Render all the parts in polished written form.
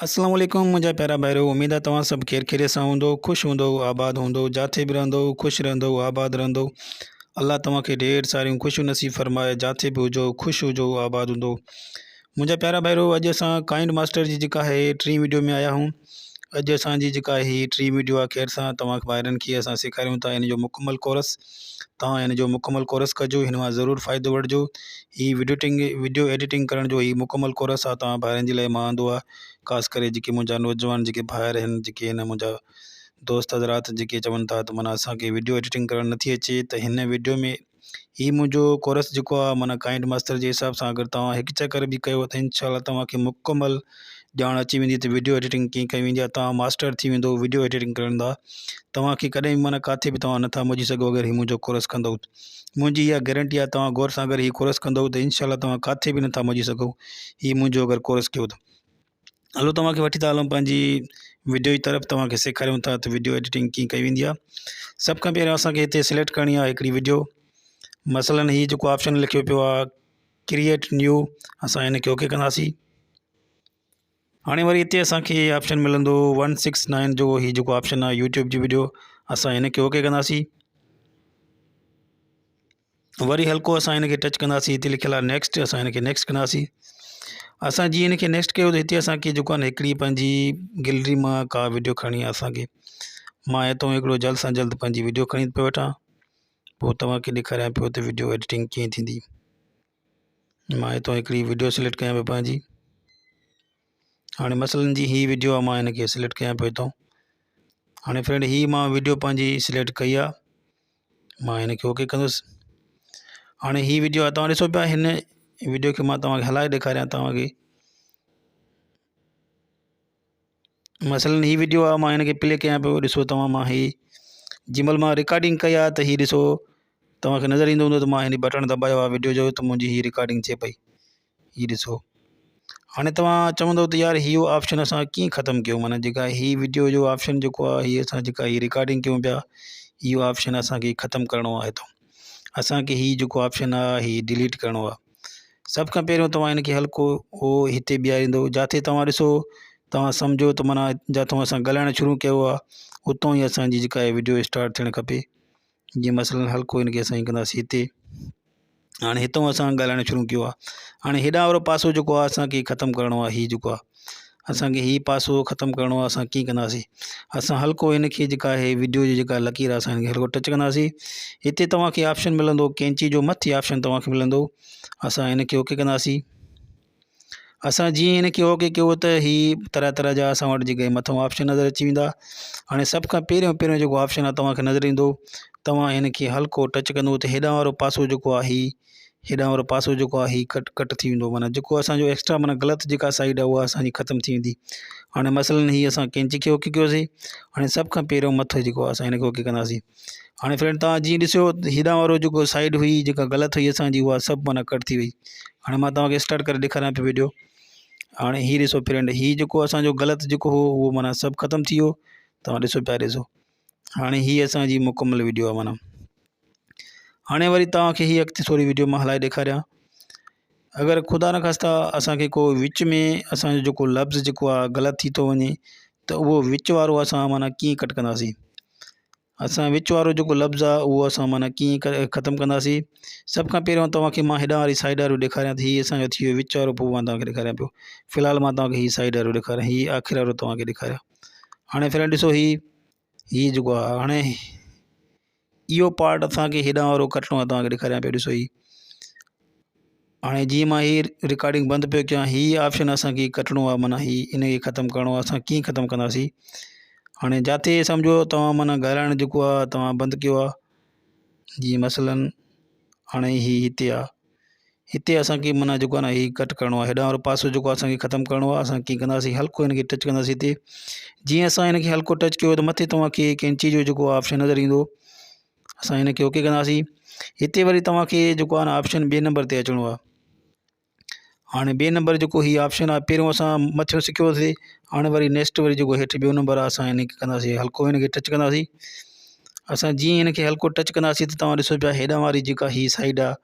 السلام عليڪم منهنجا پيارا ڀائرو اميد آ توهان سڀ خير خيريت سان هوندو خوش هوندو آباد هوندو جاٿي به رهندو خوش رهندو آباد رهندو الله توهان کي ڍير ساريون خوشيون نصيب فرمائي جاٿي به هجو خوش هجو آباد هوندو منهنجا پيارا ڀائرو اڄ اسان ڪائنڊ ماسٽر جي جيڪا آهي ٽين ويڊيو ۾ آيا آهيون اڄ اسان جي جيڪا هي ٽين ويڊيو آهي خير سان توهان ڀائرن کي اسان سيکاريون ٿا ان جو مڪمل ڪورس توهان هن جو مڪمل ڪورس ڪجو هن مان ضرور فائدو وٺجو هي وڊيوٽنگ وڊيو ايڊيٽنگ ڪرڻ جو هي مڪمل ڪورس آهي توهان ڀائرن جي لاء مان آندو آهي خاص ڪري جيڪي منهنجا نوجوان جيڪي ڀائر آهن جيڪي هن منهنجا دوست حضرات جيڪي چون ٿا ته معنيٰ اسانکي وڊيو ايڊيٽنگ ڪرڻ نٿي اچي ته هن وڊيو ۾ هي منهنجو ڪورس جيڪو آهي معنيٰ ڪائنڊ ماستر جي حساب سان اگر توهان هڪ چڪر به ڪيو ته انشاء الله توهان کي مڪمل ڄاڻ اچي ويندي ته وڊيو ايڊيٽنگ ڪيئن ڪئي ويندي آهي توهان ماسٽر ٿي ويندو وڊيو ايڊيٽنگ ڪرڻ دا توهان کي ڪڏهن به معنيٰ ڪاٿي به توهان نٿا مجهي سگهو اگر هي منهنجو ڪورس ڪندو منهنجي اها گارنٽي آهي توهان غور سان اگر هي ڪورس ڪندو ته انشاء الله توهان ڪاٿي به نٿا مجهي سگهو هي منهنجو اگر ڪورس ڪيو ته هلو توهان کي وٺي ٿا هلون پنهنجي وڊيو جي طرف توهان کي سيکاريون ٿا ته وڊيو ايڊيٽنگ ڪيئن ڪئي ويندي آهي سڀ کان پهريان اسانکي هتي سليڪٽ ڪرڻي آهي هڪڙي وڊيو مثلاً هي جيڪو آپشن لکيو پيو آهي ڪريئيٽ نيو اسان هن کي اوڪي ڪنداسين هاڻي وري هتي اسانکي آپشن ملندو ون سڪس نائن جو هي جيڪو آپشن آهي يوٽيوب جي وڊيو اسان هن کي اوڪي ڪنداسين وري هلڪو اسان هن کي ٽچ ڪنداسين هتي لکيل آهي نيڪسٽ اسان هن کي نيڪسٽ ڪنداسين اسان جيئن هن کي نيڪسٽ ڪيو ته هتي اسانکي جيڪو آهي هڪڙي پنهنجي گيلري مان ڪا وڊيو کڻڻي آهي اسانکي مان هتو هڪڙو جلد سان جلد پنهنجي وڊيو کڻي پيو وٺان پوء توهان کي ڏيکاريان پيو ته وڊيو ايڊيٽنگ ڪيئن ٿيندي مان هتان هڪڙي وڊيو سليڪٽ ڪيان پيو پنهنجي هاڻي مثلاً جي هي وڊيو آهي مان هن کي سليڪٽ ڪيان پيو هتان هاڻي فرينڊ هي مان وڊيو پنهنجي سليڪٽ ڪئي آهي مان هن کي اوڪي ڪندس هاڻي هي وڊيو آهي توهان ڏسو پيا هن وڊيو کي مان توهان کي هلائي ڏيکاريان توهان کي مثلاً هي وڊيو آهي مان هن کي پلي ڪيان پيو ڏسو توهان مان هي جنهن مهل مان رڪارڊنگ ڪئي آهي ته هي ڏسو توهان کي نظر ايندو هوندو ته مان هن بٽڻ دٻايو آهي وڊيو جو ته منهنجي هي رڪارڊنگ ٿئي پئي هي ڏسو هاڻي توهان چوندو ته يار هيو آپشن اسان ڪيئن ختم ڪيون معنيٰ جيڪا هي وڊيو جو آپشن جيڪو آهي هي اسان جيڪا هي رڪارڊنگ ڪيون پيا اهو آپشن اسانکي ختم ڪرڻو آهي ته اسانکي هي جيڪو آپشن آهي هي ڊليٽ ڪرڻو آهي سڀ کان پهريون توهان هن کي هلڪو اهو هتي بيهاريندو جاٿي توهان ڏسو توهان سمجهو ته معنيٰ جتان اسان ڳالهائڻ شروع ڪيو آهي اتان ئي اسانجي جيڪا آهي وڊيو اسٽارٽ ٿيڻ کپي جيئن مثلاً هلڪو هن کي اسان ائين ڪنداسين هتي هاڻي هتان اسان ڳالهائڻ شروع ڪيو آهي هاڻي هيڏانهن وارو پاسو جيڪو آهي اسانکي ختم ڪرڻو آهي هي جيڪو آهي اسانکي هي پاسو ختم ڪرڻو آهي اسان ڪيئن ڪنداسين اسان هلڪو هن کي جيڪا آهي وڊيو جي جيڪا لڪير آهي اسان هن کي هلڪو ٽچ ڪنداسين هتي توهانکي آپشن ملندو ڪينچي جو مٿي آپشن توهانکي ملندو اسان هن کي اوڪي ڪنداسين اسان جيئن هن کي اوڪي ڪيو ته هي طرح طرح جا اسان وٽ جيڪي مٿو آپشن نظر اچي ويندا هاڻي سڀ کان پهريون پهريون جيڪو آپشن آهي توهانکي نظر ايندو توهان هن کي هلڪو ٽچ ڪندو ته هيڏانهن وارو پاسو جيڪو آهي هيڏانهن وارو پاسو جيڪو آهي هي ڪٽ ڪٽ ٿي ويندو معنيٰ جيڪو اسانجو ايڪسٽرا معنيٰ غلط جيڪا سائيڊ آهي اها اسانجي ختم ٿي ويندي هاڻي مثلاً هي اسان قينچي کي اوڪي ڪيوسين هاڻي سڀ کان پهريون مٿي جيڪو آهي اسان هن کي اوڪي ڪنداسين هاڻي فرينڊ توهان جيئن ڏسو هيڏانهن وارو جيڪو سائيڊ هئي جيڪا غلط هئي اسانجي اها سڀ معنيٰ ڪٽ ٿي وئي هاڻي مان توهان کي اسٽارٽ ڪري ڏيکاريان پيو ويڊيو هاڻي هي ڏسو فرينڊ هي جيڪو اسانجو غلط جيڪو هو اهو معنيٰ سڀ ختم ٿي ويو توهان ڏسو پيا ڏسو هاڻي هي اسانجي مڪمل ويڊيو آهي معنيٰ هاڻي وري توهان کي هي اڳتي ٿوري وڊيو مان هلائي ڏيکاريان اگر خدا نخواسته اسانکي ڪو وچ ۾ اسانجو جيڪو لفظ جيڪو آهي غلط ٿي ٿو وڃي ته اهو وچ وارو اسان معنيٰ ڪيئن ڪٽ ڪنداسين اسان وچ وارو جيڪو لفظ آهي اهو اسان معنيٰ ڪيئن ختم ڪنداسين سڀ کان پهريون توهان کي مان هيڏانهن واري سائيڊ وارو ڏيکاريان ته هي اسانجو ٿي ويو وچ وارو پوء مان توهان کي ڏيکاريان پيو في الحال مان توهان کي هي سائيڊ وارو ڏيکاريان هي آخر وارو توهان کي ڏيکاريان هاڻي فرينڊ ڏسو هي هي جيڪو آهي هاڻي اهو پارٽ اسانکي هيڏانهن وارو ڪٽڻو آهي توهان کي ڏيکاريان پيو ڏسو هي هاڻي جيئن مان هي رڪارڊنگ بند پيو ڪيان هي آپشن اسانکي ڪٽڻو آهي معنيٰ هي ان کي ختم ڪرڻو آهي اسان ڪيئن ختم ڪنداسين هاڻي جاتي سمجهو توهان معنيٰ ڳالهائڻ جيڪو آهي توهان بند ڪيو آهي جيئن مثلاً هاڻي هي هتي آهي هتي اسان کي معنيٰ جيڪو آهي نه هي ڪٽ ڪرڻو آهي هيڏانهن وارو پاسو جيڪو آهي اسان کي ختم ڪرڻو آهي اسان ڪيئن ڪنداسين هلڪو هن کي ٽچ ڪنداسين هتي جيئن اسان هن کي هلڪو ٽچ ڪيو ته مٿي توهان کي قينچي جو جيڪو آپشن نظر ايندو اسان هن کي اوڪي ڪنداسين هتي وري توهان کي جيڪو آهي نه آپشن ٻئي نمبر تي اچڻو آهي هاڻي ٻئي نمبر جيڪو هي آپشن آهي پهريون اسان مٿيون سکيوسين هاڻي وري نيڪسٽ وري جيڪو هيٺ ٻيو نمبر آهي اسان هن کي ڪنداسين هلڪو هن کي ٽچ ڪنداسين اسان جيئن هن کي هلڪو ٽچ ڪنداسين ته توهان ڏسو پيا هيڏانهن واري جيڪا هي سائيڊ آهي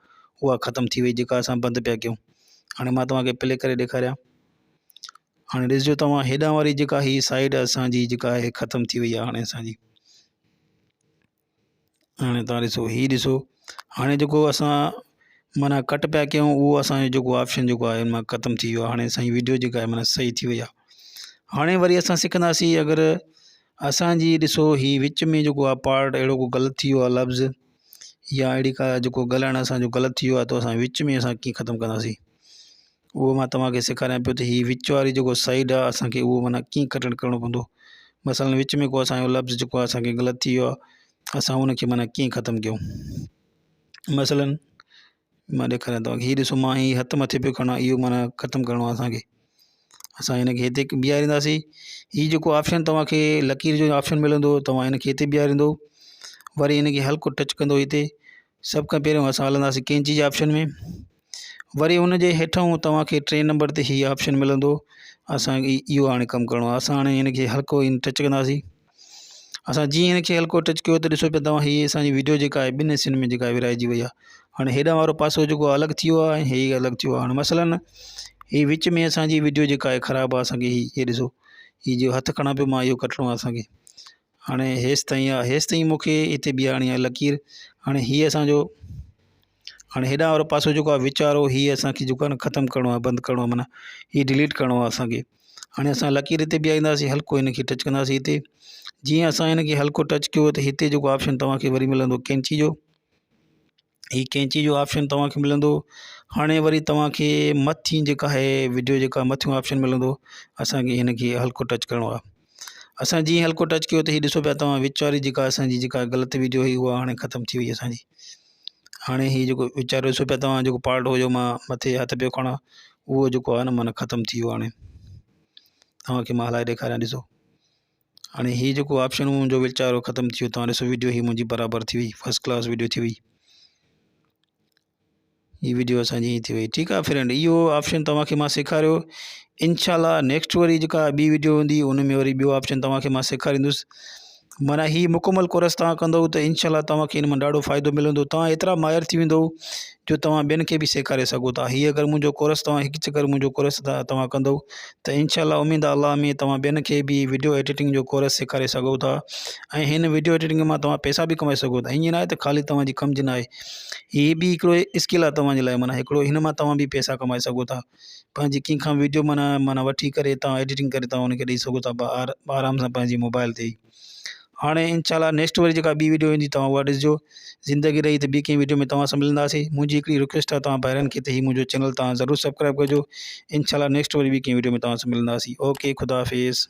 اها ختم ٿي وئي جيڪا اسان بند پيا ڪيون هاڻي مان توهان کي پلي ڪري ڏيکاريان. هاڻي ڏسجو توهان هيڏانهن واري جيڪا هي سائيڊ اسان جي جيڪا آهي ختم ٿي وئي آهي هاڻي اسان جي هاڻي توهان ڏسو هي ڏسو هاڻي جيڪو اسان معنيٰ ڪٽ پيا ڪيون اهو اسانجو جيڪو آپشن جيڪو آهي ان مان ختم ٿي ويو آهي هاڻي اسانجي ويڊيو جيڪا آهي معنيٰ صحيح ٿي وئي آهي هاڻي وري اسان سکنداسين اگر اسانجي ڏسو هي وچ ۾ جيڪو آهي پارٽ اهڙو ڪو غلط ٿي ويو آهي لفظ يا اهڙي ڪا جيڪو ڳالهائڻ اسانجو غلط ٿي ويو آهي ته اسان وچ ۾ اسان ڪيئن ختم ڪنداسين اهو مان توهان کي سيکاريان پيو ته هي وچ واري جيڪو سائيڊ آهي اسان کي اهو معنيٰ ڪيئن ڪٽڻ ڪرڻو پوندو مثلاً وچ ۾ ڪو اسان جو لفظ جيڪو آهي اسان کي غلط ٿي ويو آهي اسان ان کي معنيٰ ڪيئن ختم ڪيون مثلاً مان ڏيکاريان توهان کي هي ڏسو مان هي هٿ مٿي پيو کڻان اهو معنيٰ ختم ڪرڻو آهي اسان کي اسان هن کي هتي بيهارينداسين هي جيڪو آپشن توهان کي لڪير جو آپشن ملندو توهان هن کي هتي بيهاريندو وري هن کي هلڪو ٽچ ڪندو هتي سڀ کان پهريون اسان هلنداسين ڪينچي جي آپشن ۾ وري ان جي هيٺان توهان کي ٽئين نمبر تي هي آپشن ملندو اسان کي اهو هاڻي ڪم ڪرڻو آهي اسان هاڻي هن کي هلڪو ٽچ ڪنداسين اسان جيئن هن کي هلڪو ٽچ ڪيو ته ڏسو پيا توهان هي اسان جي ويڊيو جيڪا آهي ٻن حصن ۾ جيڪا ورهائجي وئي آهي هاڻي هيڏانهن وارو پاسو جيڪو الڳ ٿي ويو آهي ۽ هي الڳ ٿي ويو آهي هاڻي مثلاً هي وچ ۾ اسان جي ويڊيو جيڪا آهي خراب آهي اسان کي هي ڏسو هي جو هٿ کڻان پيو مان اهو ڪٽڻو آهي اسان کي هاڻي هيستائين آهي هيستائين مون کي هتي بيهارڻي آهي لڪير هاڻي هي اسان جو هاڻي هيڏانهن وارو پاسو جيڪو آهي وچ وارو هي اسان کي جيڪو آهي نه ختم ڪرڻو آهي بند ڪرڻو آهي معنيٰ هي ڊليٽ ڪرڻو آهي اسان کي هاڻي اسان لڪير هتي بيهارينداسين هلڪو هن کي ٽچ ڪنداسين هتي جيئن اسان هن کي هلڪو ٽچ ڪيو ته هتي جيڪو آپشن توهان کي وري ملندو قينچي جو هي قينچي جو آپشن توهان کي ملندو هاڻي وري توهان کي مٿي جيڪا آهي وڊيو جيڪا مٿيون آپشن ملندو اسان کي هن کي هلڪو ٽچ ڪرڻو آهي اسان جيئن هلڪو ٽچ ڪيو ته هي ڏسو پيا توهان وچ واري جيڪا اسان جي جيڪا غلط وڊيو هئي اها هاڻي ختم ٿي وئي اسان جي هاڻي هي جيڪو وچ وارو ڏسو پيا توهان جيڪو پارٽ هو جو مان مٿي هٿ پيو کڻان اهو جيڪو آهي نه معنيٰ ختم ٿي ويو هاڻي توهان کي مان هلائي ڏيکاريان ڏسو هاڻي هي جيڪو آپشن هو منهنجو ويچارو ختم ٿي ويو توهان ڏسو ويڊيو هي منهنجي برابر ٿي وئي فرسٽ ڪلاس ويڊيو ٿي وئي هي ويڊيو اسان جي ٿي وئي ٺيڪ آهي فرينڊ اهو آپشن توهان کي مان سيکاريو انشاء الله نيڪسٽ وري جيڪا ٻي ويڊيو هوندي ان ۾ وري ٻيو آپشن توهان کي مان سيکاريندس معنيٰ هي مڪمل ڪورس توهان ڪندو ته انشاء الله توهان کي ان مان ڏاڍو فائدو ملندو توهان ايترا ماهر ٿي ويندو جو توهان ٻين کي به سيکاري سگهو ٿا هي اگر منهنجو ڪورس توهان هڪ چڪر منهنجو ڪورس توهان ڪندو ته انشاء الله اميد آ الله ۾ توهان ٻين کي به وڊيو ايڊيٽنگ جو ڪورس سيکاري سگهو ٿا ۽ هن وڊيو ايڊيٽنگ مان توهان پئسا به ڪمائي سگهو ٿا ائين ناهي ته خالي توهان جي ڪم جي ناهي هي به هڪڙو اسڪل آهي توهان جي لاء معنيٰ هڪڙو هن مان توهان به پئسا ڪمائي سگهو ٿا پنهنجي ڪنهن کان وڊيو معنيٰ معنيٰ وٺي ڪري توهان ايڊيٽنگ ڪري توهان ان کي ڏئي سگهو ٿا آرام سان پنهنجي موبائل تي ئي هاڻي انشاء الله نيڪسٽ وري جيڪا ٻي وڊيو ايندي توهان اها ڏسجو زندگي رهي ته ٻي ڪنهن وڊيو ۾ توهان سان ملنداسين منهنجي هڪڙي رڪويسٽ آهي توهان ڀائرن کي ته هي منهنجو چينل توهان ضرور سبسڪرائب ڪجو انشاء الله نيڪسٽ وري ٻي ڪنهن وڊيو ۾ توهان سان ملنداسين اوڪي خدا حافظ.